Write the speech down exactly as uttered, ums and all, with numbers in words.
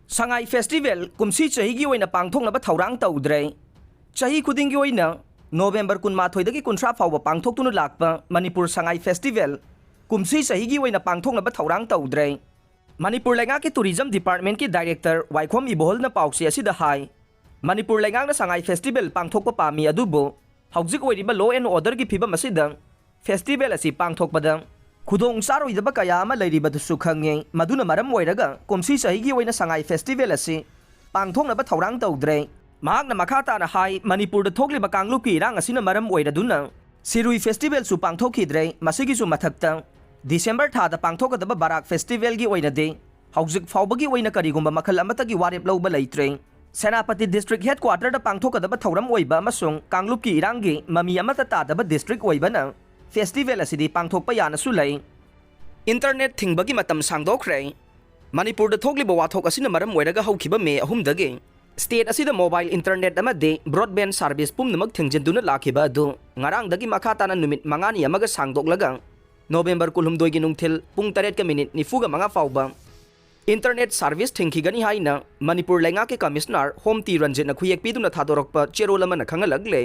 ꯁꯉꯥꯏ festival ꯀꯨꯝꯁꯤ ꯆꯍꯤꯒꯤ ꯑꯣꯏꯅ ꯄꯥꯡꯊꯣꯛꯅꯕ ꯊꯧꯔꯥꯡ ꯇꯧꯗ꯭ꯔꯦ꯫ ꯆꯍꯤ ꯈꯨꯗꯤꯡꯒꯤ ꯑꯣꯏꯅ ꯅꯣꯕꯦꯝꯕꯔ ꯀꯨꯟꯃꯥꯊꯣꯏꯗꯒꯤ ꯀꯨꯟꯊ꯭ꯔꯥ ꯐꯥꯎꯕ ꯄꯥꯡꯊꯣꯛꯇꯨꯅ ꯂꯥꯛꯄ ꯃꯅꯤꯄꯨꯔ ꯁꯉꯥꯏ ꯐꯦꯁꯇꯤꯚꯦꯜ ꯀꯨꯝꯁꯤ ꯆꯍꯤꯒꯤ ꯑꯣꯏꯅ ꯄꯥꯡꯊꯣꯛꯅꯕ ꯊꯧꯔꯥꯡ ꯇꯧꯗ꯭ꯔꯦ꯫ ꯃꯅꯤꯄꯨꯔ ꯂꯩꯉꯥꯛꯀꯤ ꯇꯨꯔꯤꯖꯝ ꯗꯤꯄꯥꯔꯠꯃꯦꯟꯠꯀꯤ ꯗꯥꯏꯔꯦꯛꯇꯔ ꯋꯥꯏꯈꯣꯝ ꯏꯕꯣꯍꯜꯅ ꯄꯥꯎꯆꯦ ꯑꯁꯤꯗ ꯍꯥꯏ, ꯃꯅꯤꯄꯨꯔ ꯂꯩꯉꯥꯛꯅ ꯁꯉꯥꯏ ꯐꯦꯁꯇꯤꯚꯦꯜ ꯄꯥꯡꯊꯣꯛꯄ ꯄꯥꯝꯃꯤ, ꯑꯗꯨꯕꯨ ꯍꯧꯖꯤꯛ ꯑꯣꯏꯔꯤꯕ law and orderꯒꯤ ꯐꯤꯕꯝ ꯑꯁꯤꯗ ꯐꯦꯁꯇꯤꯚꯦꯜ ꯑꯁꯤ ꯄꯥꯡꯊꯣꯛꯄꯗ ꯈꯨꯗꯣꯡ ꯆꯥꯔꯣꯏꯗꯕ ꯀꯌꯥ ꯑꯃ ꯂꯩꯔꯤꯕꯗꯨꯁꯨ ꯈꯪꯉꯤ꯫ ꯃꯗꯨꯅ ꯃꯔꯝ ꯑꯣꯏꯔꯒ ꯀꯨꯝꯁꯤ ꯆꯍꯤꯒꯤ ꯑꯣꯏꯅ ꯁꯉꯥꯏ ꯐꯦꯁꯇꯤꯚꯦꯜ ꯑꯁꯤ ꯄꯥꯡꯊꯣꯛꯅꯕ ꯊꯧꯔꯥꯡ ꯇꯧꯗ꯭ꯔꯦ꯫ ꯃꯍꯥꯛꯅ ꯃꯈꯥ ꯇꯥꯅ ꯍꯥꯏ, ꯃꯅꯤꯄꯨꯔꯗ ꯊꯣꯛꯂꯤꯕ ꯀꯥꯡꯂꯨꯞꯀꯤ ꯏꯔꯥꯡ ꯑꯁꯤꯅ ꯃꯔꯝ ꯑꯣꯏꯔꯗꯨꯅ ꯁꯤꯔꯨꯏ ꯐꯦꯁꯇꯤꯚꯦꯜꯁꯨ ꯄꯥꯡꯊꯣꯛꯈꯤꯗ꯭ꯔꯦ꯫ ꯃꯁꯤꯒꯤꯁꯨ ꯃꯊꯛꯇ, ꯗꯤꯁꯦꯝꯕꯔ ꯊꯥꯗ ꯄꯥꯡꯊꯣꯛꯀꯗꯕ ꯕꯔꯥꯛ ꯐꯦꯁꯇꯤꯚꯦꯜꯒꯤ ꯑꯣꯏꯅꯗꯤ ꯍꯧꯖꯤꯛ ꯐꯥꯎꯕꯒꯤ ꯑꯣꯏꯅ ꯀꯔꯤꯒꯨꯝꯕ ꯃꯈꯜ ꯑꯃꯠꯇꯒꯤ ꯋꯥꯔꯦꯞ ꯂꯧꯕ ꯂꯩꯇ꯭ꯔꯦ꯫ ꯁꯦꯅꯥꯄꯇꯤ ꯗꯤꯁꯇ꯭ꯔꯤꯛ ꯍꯦꯗꯀ꯭ꯋꯥꯇꯔꯗ ꯄꯥꯡꯊꯣꯛꯀꯗꯕ ꯊꯧꯔꯝ ꯑꯣꯏꯕ ꯑꯃꯁꯨꯡ ꯀꯥꯡꯂꯨꯞꯀꯤ ꯏꯔꯥꯡꯒꯤ ꯃꯃꯤ ꯑꯃꯠꯇ ꯇꯥꯗꯕ ꯗꯤꯁꯇ꯭ꯔꯤꯛ ꯑꯣꯏꯕꯅ ꯐꯦꯁꯇꯤꯚꯦꯜ ꯑꯁꯤꯗꯤ ꯄꯥꯡꯊꯣꯛꯄ ꯌꯥꯅꯁꯨ ꯂꯩ꯫ ꯏꯟꯇꯔꯅꯦꯠ ꯊꯤꯡꯕꯒꯤ ꯃꯇꯝ ꯁꯥꯡꯗꯣꯛꯈ꯭ꯔꯦ꯫ ꯃꯅꯤꯄꯨꯔꯗ ꯊꯣꯛꯂꯤꯕ ꯋꯥꯊꯣꯛ ꯑꯁꯤꯅ ꯃꯔꯝ ꯑꯣꯏꯔꯒ ꯍꯧꯈꯤꯕ ꯃꯦ ꯑꯍꯨꯝꯗꯒꯤ ꯁ꯭ꯇꯦꯠ ꯑꯁꯤꯗ ꯃꯣꯕꯥꯏꯜ ꯏꯟꯇꯔꯅꯦꯠ ꯑꯃꯗꯤ ꯕ꯭ꯔꯣꯗꯕꯦꯟ ꯁꯥꯔꯚꯤꯁ ꯄꯨꯝꯅꯃꯛ ꯊꯤꯡꯖꯤꯟꯗꯨꯅ ꯂꯥꯛꯈꯤꯕ ꯑꯗꯨ ꯉꯔꯥꯡꯗꯒꯤ ꯃꯈꯥ ꯇꯥꯅ ꯅꯨꯃꯤꯠ ꯃꯉꯥꯅꯤ ꯑꯃꯒ ꯁꯥꯡꯗꯣꯛꯂꯒ ꯅꯣꯕꯦꯝꯕꯔ ꯀꯨꯟꯍꯨꯝꯗꯣꯏꯒꯤ ꯅꯨꯡꯊꯤꯜ ꯄꯨꯡ ꯇꯔꯦꯠꯀ ꯃꯤꯅꯤꯠ ꯅꯤꯐꯨꯒ ꯃꯉꯥ ꯐꯥꯎꯕ ꯏꯟꯇꯔꯅꯦꯠ ꯁꯥꯔꯚꯤꯁ ꯊꯤꯡꯈꯤꯒꯅꯤ ꯍꯥꯏꯅ ꯃꯅꯤꯄꯨꯔ ꯂꯩꯉꯥꯛꯀꯤ ꯀꯃꯤꯁꯅꯔ ꯍꯣꯝ ꯇꯤ ꯔꯟꯖꯤꯠꯅ ꯈꯨꯌꯦꯛ ꯄꯤꯗꯨꯅ ꯊꯥꯗꯣꯔꯛꯄ ꯆꯦꯔꯣꯜ ꯑꯃꯅ ꯈꯪꯍꯜꯂꯛꯂꯦ꯫